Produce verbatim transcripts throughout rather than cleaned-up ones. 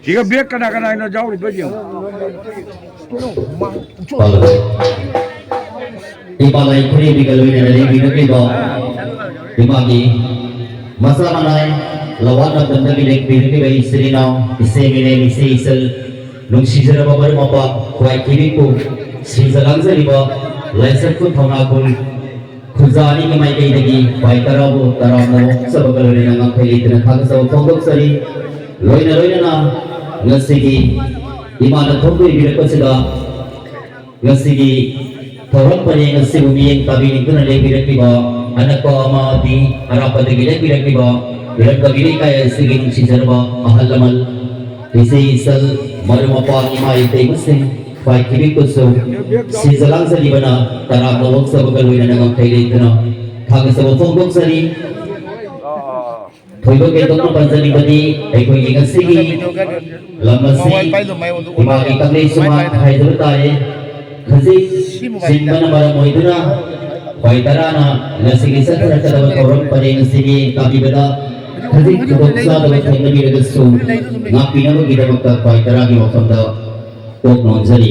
ꯁꯤꯒ ꯕꯦꯛ ꯀꯅꯥ ꯀꯅꯥꯅꯣ ꯌꯥꯎꯔꯤꯕ ꯌꯦꯡꯉꯣ꯫ ꯏꯃꯥ ꯂꯥꯏ ꯈꯨꯔꯦꯝꯕꯤꯒ ꯂꯣꯏꯅꯅ ꯂꯩꯕꯤꯔꯛꯂꯤꯕ ꯏꯃꯥꯒꯤ ꯃꯆꯥ ꯃꯅꯥꯏ ꯂꯋꯥꯠ ꯅꯝꯗꯝꯗꯒꯤ ꯂꯦꯡꯕꯤꯔꯛꯂꯤꯕ ꯏꯆꯤꯜ ꯏꯅꯥꯎ, ꯏꯆꯦ ꯏꯅꯦ, ꯏꯆꯦ ꯏꯆꯜ, ꯅꯨꯡꯁꯤꯖꯔꯕ ꯃꯔꯨꯞ ꯃꯄꯥꯡ ꯈ꯭ꯋꯥꯏ ꯀꯤꯕꯤꯄꯨ ꯁꯤꯖ ꯂꯥꯡꯖꯔꯤꯕ ꯂꯥꯏꯁꯛ ꯈꯨ ꯊꯧꯅꯥ ꯀꯨꯟ ꯈꯨꯖꯥ ꯑꯅꯤꯒꯤ ꯃꯥꯏꯀꯩꯗꯒꯤ ꯈ꯭ꯋꯥꯏ ꯇꯔꯥꯕꯨ ꯇꯔꯥꯝꯅ ꯑꯣꯛꯆꯕꯒ ꯂꯣꯏꯅꯅ ꯉꯝꯈꯩ ꯂꯩꯇꯅ ꯊꯥꯒꯠꯆꯕ ꯐꯣꯡꯗꯣꯛꯆꯔꯤ꯫ ꯂꯣꯏꯅ ꯂꯣꯏꯅꯅ ꯉꯁꯤꯒꯤ ꯏꯃꯥꯅ ꯊꯧꯗꯣꯛꯄꯤꯔꯛꯄꯁꯤꯗ ꯉꯁꯤꯒꯤ ꯊꯧꯔꯝ ꯄꯔꯦꯡ ꯑꯁꯤꯕꯨ ꯃꯤꯠꯌꯦꯡ ꯇꯥꯕꯤꯅꯤꯡꯗꯨꯅ ꯂꯦꯡꯕꯤꯔꯛꯂꯤꯕ ꯑꯅꯛꯄ ꯑꯃꯗꯤ ꯑꯔꯥꯞꯄꯗꯒꯤ ꯂꯦꯡꯕꯤꯔꯛꯂꯤꯕ ꯏꯔꯝꯗꯝ ꯏꯔꯩꯀꯥꯏ ꯑꯁꯤꯒꯤ ꯅꯨꯡꯁꯤꯖꯔꯕ ꯑꯍꯜ ꯂꯃꯟ, ꯏꯆꯦ ꯏꯆꯜ, ꯃꯔꯨꯞ ꯃꯄꯥꯡ, ꯏꯃꯥ ꯏꯇꯩꯃꯁꯤꯡ, ꯈ꯭ꯋꯥꯏ ꯀꯤꯕꯤꯛꯄꯁꯨ ꯁꯤꯖ ꯂꯥꯡꯖꯔꯤꯕꯅ ꯇꯔꯥꯝꯅ ꯑꯣꯛꯆꯕꯒ ꯂꯣꯏꯅꯅ ꯉꯝꯈꯩ ꯂꯩꯇꯅ ꯊꯥꯒꯠꯆꯕ ꯐꯣꯡꯗꯣꯛꯆꯔꯤ꯫ ꯊꯣꯏꯗꯣꯛ ꯍꯦꯟꯗꯣꯛꯅ ꯄꯟꯖꯅꯤꯡꯕꯗꯤ ꯑꯩꯈꯣꯏꯒꯤ ꯉꯁꯤꯒꯤ ꯂꯝ ꯑꯁꯤ ꯏꯃꯥꯒꯤ ꯀꯪꯂꯩ ꯁꯨꯃꯥꯡ ꯍꯥꯏꯖꯕ ꯇꯥꯔꯦ꯫ ꯈꯖꯤꯛ ꯆꯤꯟꯕꯅ ꯃꯔꯝ ꯑꯣꯏꯗꯨꯅ ꯈ꯭ꯋꯥꯏ ꯇꯔꯥꯅ ꯉꯁꯤꯒꯤ ꯆꯠꯊꯔꯛꯀꯗꯕ ꯊꯧꯔꯝ ꯄꯔꯦꯡ ꯑꯁꯤꯒꯤ ꯇꯥꯕꯤꯕꯗ ꯈꯖꯤꯛ ꯈꯨꯗꯣꯡ ꯆꯥꯗꯕ ꯊꯦꯡꯅꯕꯤꯔꯒꯁꯨ ꯉꯥꯛꯄꯤꯅꯕꯒꯤꯗꯃꯛꯇ ꯈ꯭ꯋꯥꯏ ꯇꯔꯥꯒꯤ ꯋꯥꯐꯝꯗ ꯀꯣꯛ ꯅꯣꯟꯖꯔꯤ꯫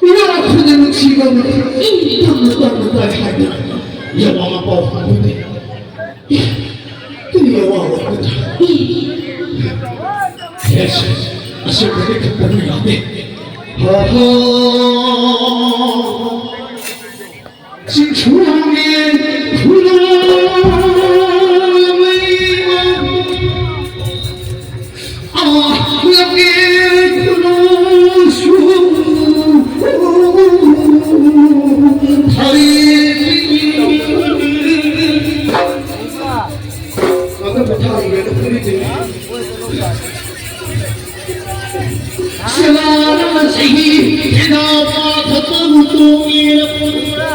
ꯏꯅꯥꯛ ꯈꯨꯟꯅ ꯅꯨꯡꯁꯤꯕ ꯑꯃ ꯏꯪ ꯇꯞꯅ ꯇꯞꯅ ꯇꯥꯏ ꯍꯥꯏꯅ ꯌꯦꯡꯉꯣ ꯄꯥꯎ ꯐꯪꯕꯅꯤ꯫ ꯀꯔꯤ ꯑꯋꯥꯕ ꯑꯃꯗ ꯍꯦꯁ ꯑꯁꯦꯡꯕꯗꯤ ꯈꯛꯇꯅ ꯌꯥꯗꯦ꯫ ꯍꯣ ꯍꯣ꯫ ꯆꯤꯡꯊꯣꯡꯒꯤ ꯈꯨꯅꯣ ꯂꯩꯃ꯫ ꯑꯥ, ꯂꯝꯒꯤ ꯈꯨꯅꯨꯁꯨ ꯊꯔꯤ꯫ ꯑꯗꯨ ꯄꯣꯊꯥꯔꯤꯉꯩꯗ ꯐꯨꯔꯤꯠ ꯆꯤꯡꯏ꯫ ꯁꯦꯂꯥꯅ ꯆꯍꯤ ꯍꯤꯗꯥꯛ ꯄꯥꯊꯛꯄꯕꯨ ꯇꯣꯡꯉꯦꯅ꯫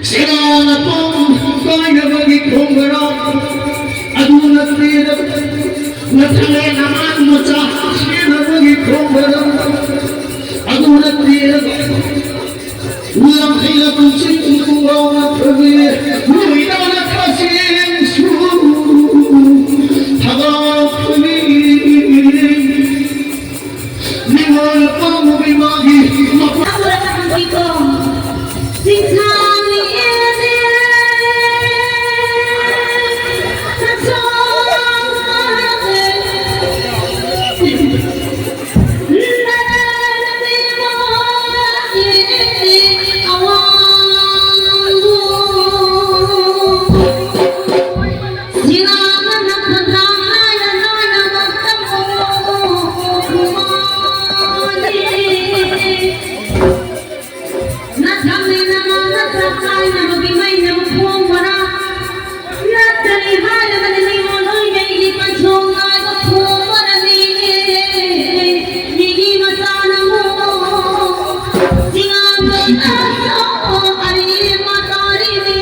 ꯁꯦꯔꯥꯅ ꯄꯥꯎ ꯀꯥꯏꯅꯕꯒꯤ ꯈꯣꯡ ꯃꯔꯥꯡ ꯑꯗꯨ ꯅꯠꯇꯦꯗ, ꯅꯊꯜꯂꯦ ꯅꯃꯥꯟ ꯃꯆꯥ ꯁꯦꯟꯅꯕꯒꯤ ꯈꯣꯡ ꯃꯔꯥꯡ ꯑꯗꯨ ꯅꯠꯇꯦꯗ, ꯂꯝꯍꯩ ꯂꯕꯨꯛꯁꯤꯡ ꯈꯣꯡꯒ꯭ꯔꯥꯎꯅ ꯐꯖꯩ, ꯂꯣꯏꯅꯅ ꯊꯥꯁꯤꯡꯁꯨ ꯊꯥꯒꯠꯄꯅꯤ꯫ ꯅꯤꯡꯉꯣꯜ ꯄꯥꯝꯃꯨꯕꯤ ꯃꯥꯒꯤ ꯃꯄꯥ꯫ ꯅꯊꯝꯃꯤ ꯅꯃꯥ ꯅꯆꯥ ꯀꯥꯏꯅꯕꯒꯤ ꯃꯩꯅ ꯃꯈꯣꯡ ꯃꯔꯥ ꯅꯠꯇꯅꯤ ꯍꯥꯏꯔꯕꯅꯤ ꯃꯤꯉꯣꯟ ꯂꯣꯏꯅ ꯑꯩꯒꯤ ꯄꯟꯊꯨꯡ ꯉꯥꯏꯕ ꯈꯣꯡ ꯃꯔꯅꯤ꯫ ꯃꯤꯒꯤ ꯃꯆꯥ ꯅꯪꯕꯨ ꯁꯤꯉꯥꯡꯗꯣ ꯑꯩ ꯃꯇꯥꯔꯤꯅꯤ꯫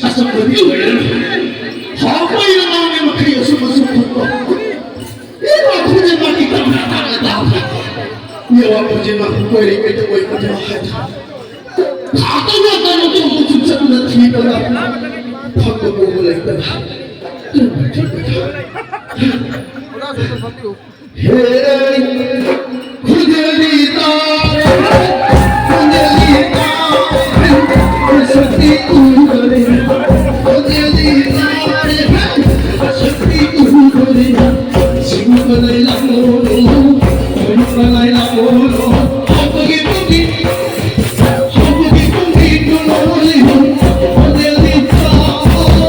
ꯑꯆꯝꯕꯗꯤ ꯑꯣꯏꯔꯦ꯫ ꯍꯥꯎꯕ ꯏꯔ ꯉꯥꯡꯉꯦ ꯃꯈꯩ ꯑꯆꯨꯝ ꯑꯆꯨꯝ ꯈꯨꯝꯕ꯫ ꯏꯋꯥ ꯈꯨꯗꯤꯡꯃꯛꯀꯤ ꯇꯞꯅ ꯇꯞꯅ ꯇꯥꯕ꯫ ꯏꯋꯥ ꯈꯨꯗꯤꯡꯃꯛ ꯀꯣꯏꯔꯤ ꯀꯩꯗ ꯑꯣꯏꯕꯗ ꯍꯥꯏꯗ꯫ ꯈꯥꯇꯅ ꯇꯅ ꯇꯧꯕ ꯆꯨꯞꯆꯠꯅ ꯊꯤꯕꯗ ꯐꯪꯕ ꯄꯣꯛꯄ ꯂꯩꯇꯕ꯫ ꯍꯦ, ꯈꯨꯗꯦꯂꯤ ꯇꯥꯔꯦ, ꯈꯨꯗꯦꯂꯤ ꯇꯥꯔꯦ, ꯁꯛꯇꯤ ꯎꯔꯦ, ꯈꯨꯗꯦꯂꯤ ꯇꯥꯔꯦ, ꯁꯛꯇꯤ ꯎꯔꯦ, ꯁꯤꯡꯕ ꯂꯩ ꯂꯥꯛꯂꯣ, ꯁꯤꯡꯕ ꯂꯩ ꯂꯥꯛꯂꯣ, ꯍꯧꯕꯒꯤ ꯄꯨꯡꯗꯤ, ꯍꯧꯕꯒꯤ ꯄꯨꯡꯗꯤ ꯇꯨꯝꯂꯣꯏ, ꯈꯨꯗꯦꯂꯤ ꯇꯥꯔꯦ꯫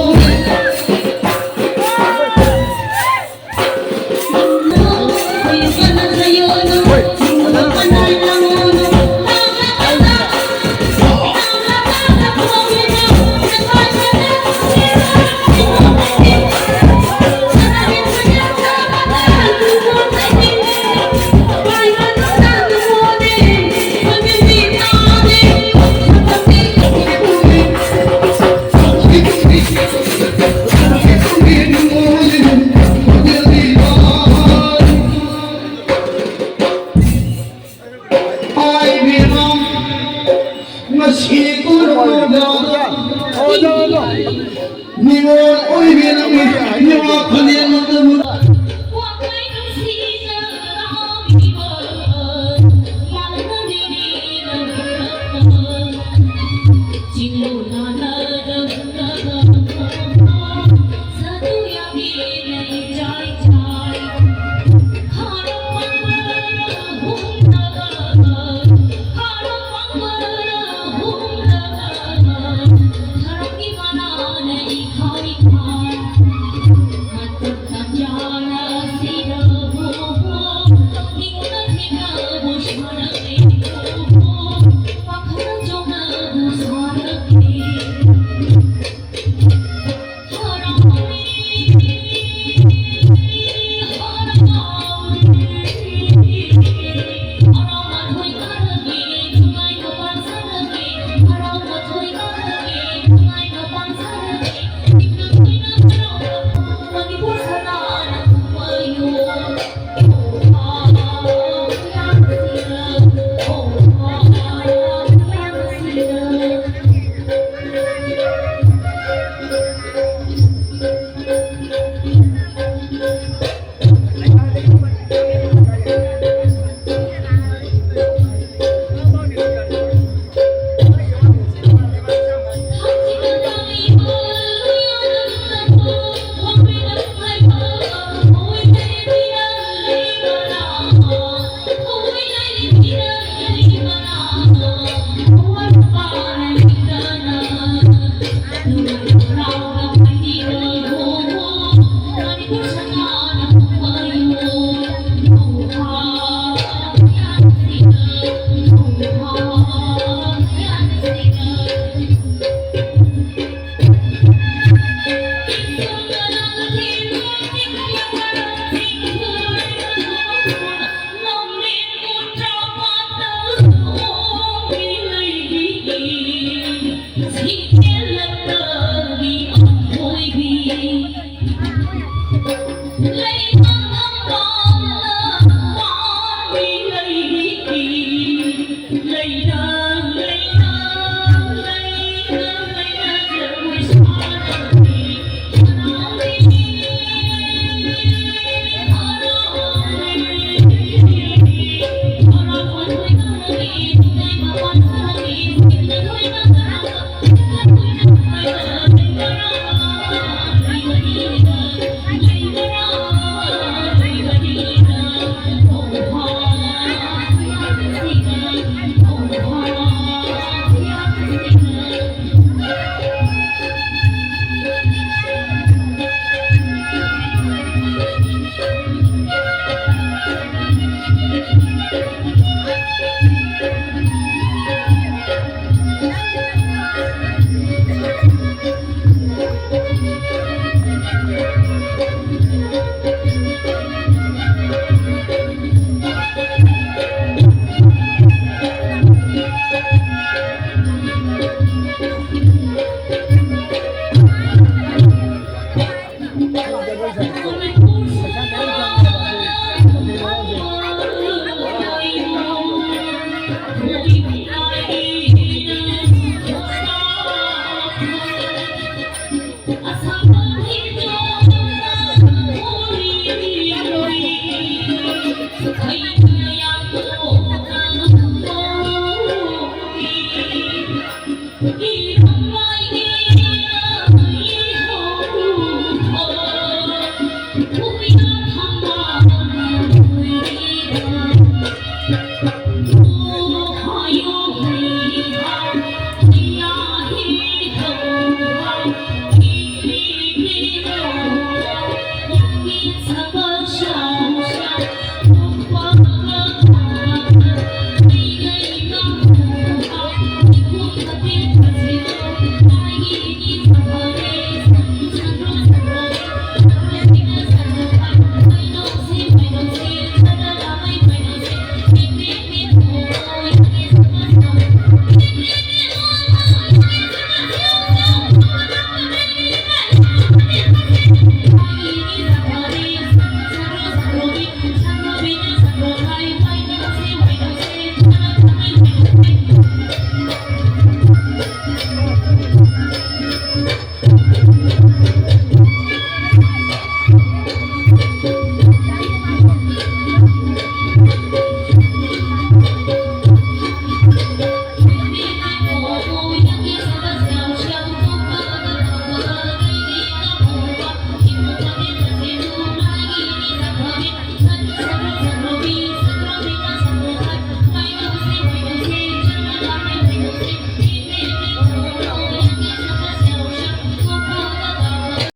ꯈꯩ